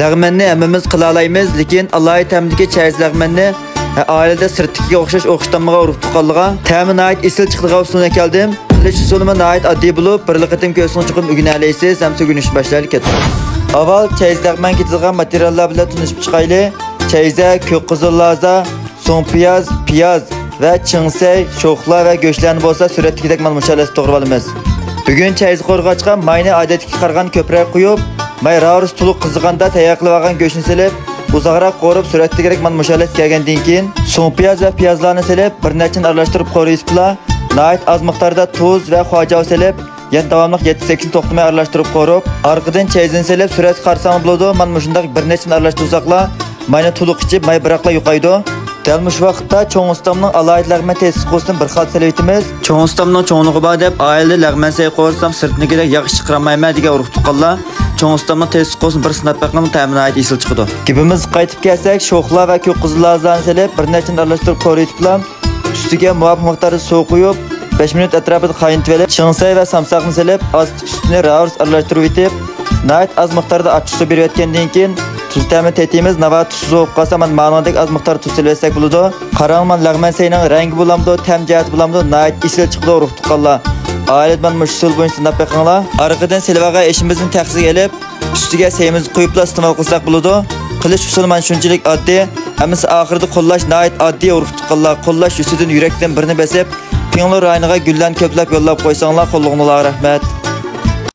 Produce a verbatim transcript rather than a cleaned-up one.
لەغمەننى ھەممىمىز قىلالايمىز، لېكىن ئالاھىدە تەمدىكى چەيز لەغمەننى ھە، ئائىلىدە سىرتتىكىگە ئوخشاش ئوخشىتالمىغان ئۇرۇق تۇغقانلىرىغا تەمى ناھايىتى ئېسىل چىقىدىغان ئۇسۇلنى ئەكەلدىم. قىلىش ئۇسۇلىمۇ ناھايىتى ئاددىي بولۇپ، بىرلا قېتىم كۆرسىڭىز چوقۇم ئۆگىنەلەيسىز ھەم سۆگۈنۈشنى باشلايلى كەتتۇق. ئاۋۋال چەيز لەغمەن كېتىدىغان ماتېرىياللار بىلەن تونۇشۇپ چىقايلى. چەيزە، كۆك قىزىل لازا، سوڭ پىياز، پىياز ۋە چىڭسەي، شوخلا ۋە گۆشلەرنى بولسا سۈرەتتىكىدەك مانا مۇشۇ ھالەتتە توغرىۋالىمىز. بۈگۈن چەيزە قورغاچقا ماينى ئادەتتىكىگە قارىغاندا كۆپرەك قۇيۇپ، ماي راۋۇرۇس تولۇق قىزىغاندا تەييار قىلىۋالغان گۆشنى سېلىپ، ئۇزاقراق قورۇپ، سۈرەتتىكىدەك مانا مۇشۇ ھالەتكە كەلگەندىن كېيىن، سوڭ پىياز ۋە پىيازلارنى سېلىپ، بىر نەچچىنى ئارىلاشتۇرۇپ قورۇۋېتىپلا، ناھايىتى ئاز مىقداردا تۇز ۋە خۇاجاۋ سېلىپ، يەنە داۋاملىق يەتتە سەككىزنى توختىماي ئارىلاشتۇرۇپ قورۇپ، ئارقىدىن چەيزىنى سېلىپ، سۈرەتكە قارىساڭلار بولىدۇ. مانا مۇشۇنداق بىر نەچچىنى ئارىلاشتۇرساقلا، ماينى تولۇق ئىچىپ، ماي بىراقلا يوقايدۇ. دەل مۇشۇ ۋاقىتتا چوڭ ئۇستامنىڭ ئالاھىدە لەغمەن تېستىكوسىنى بىر خال سېلىۋېتىمىز. چوڭ ئۇستامنىڭ چوڭلۇقى بار دەپ، ئائىلىدە لەغمەن سەي قورۇسام، سىرتىنىڭكىدەك ياخشى چىقىرالمايمەن دېگەن ئۇرۇق تۇغقانلار، چوڭ ئۇستامنىڭ تېستىكوسىنى بىر سىناپ بېقىڭ، تەمى ناھايىتى ئېسىل چىقىدۇ. گېپىمىزگە قايتىپ كەلسەك، شوخلا ۋە كۆك قىزىل لازانى سېلىپ، بىر نەچچىنى ئارىلاشتۇرۇپ قورۇيتۇپلا، ئۈستىگە مۇۋاپىق مىقداردا سۇ قۇيۇپ، بەش مىنۇت ئەتراپىدا قاينىتىۋېلىپ، چىڭسەي ۋە سامساقنى سېلىپ، ئاز سۈتىنى راۋۇرۇس ئارىلاشتۇرۇۋېتىپ، ناھايىتى ئاز مىقداردا ئاچچىق سۇ بېرىۋەتكەندىن كېيىن، تۇز تەمى تېتىمىز. ناۋادا تۇزسىز بولۇپ قالسا، مانا مانىڭدەك ئاز مىقداردا تۇز سېلىۋەتسەك بولىدۇ. قاراڭ، مانا لەغمەن سەينىڭ رەڭگى بولامدۇ، تەم جەھەتى بولامدۇ، ناھايىتى ئېسىل چىقىدۇ، ئۇرۇق تۇغقانلار. ئائىلىدە مانا مۇشۇ ئۇسۇل بويىچە سىناپ بېقىڭلار. ئارقىدىن سېلىۋالغان ئېشىمىزنى تەخسىگە ئېلىپ، ئۈستىگە سەيمىزنى قۇيۇپلا ئىستېمال قىلساق بولىدۇ. قىلىش ئۇسۇلى مانا شۇنچىلىك ئاددىي، ئەمىسە ئاخىرىدا قوللاش ناھايىتى ئاددىي، ئۇرۇق تۇغقانلار. قوللاش يۈزىسىدىن يۈرەكتىن بىرنى بېسىپ، پىڭلو رايونىغا گۈللەرنى كۆپلەپ يوللاپ قويساڭلار، قوللىغىنىڭلارغا رەھمەت.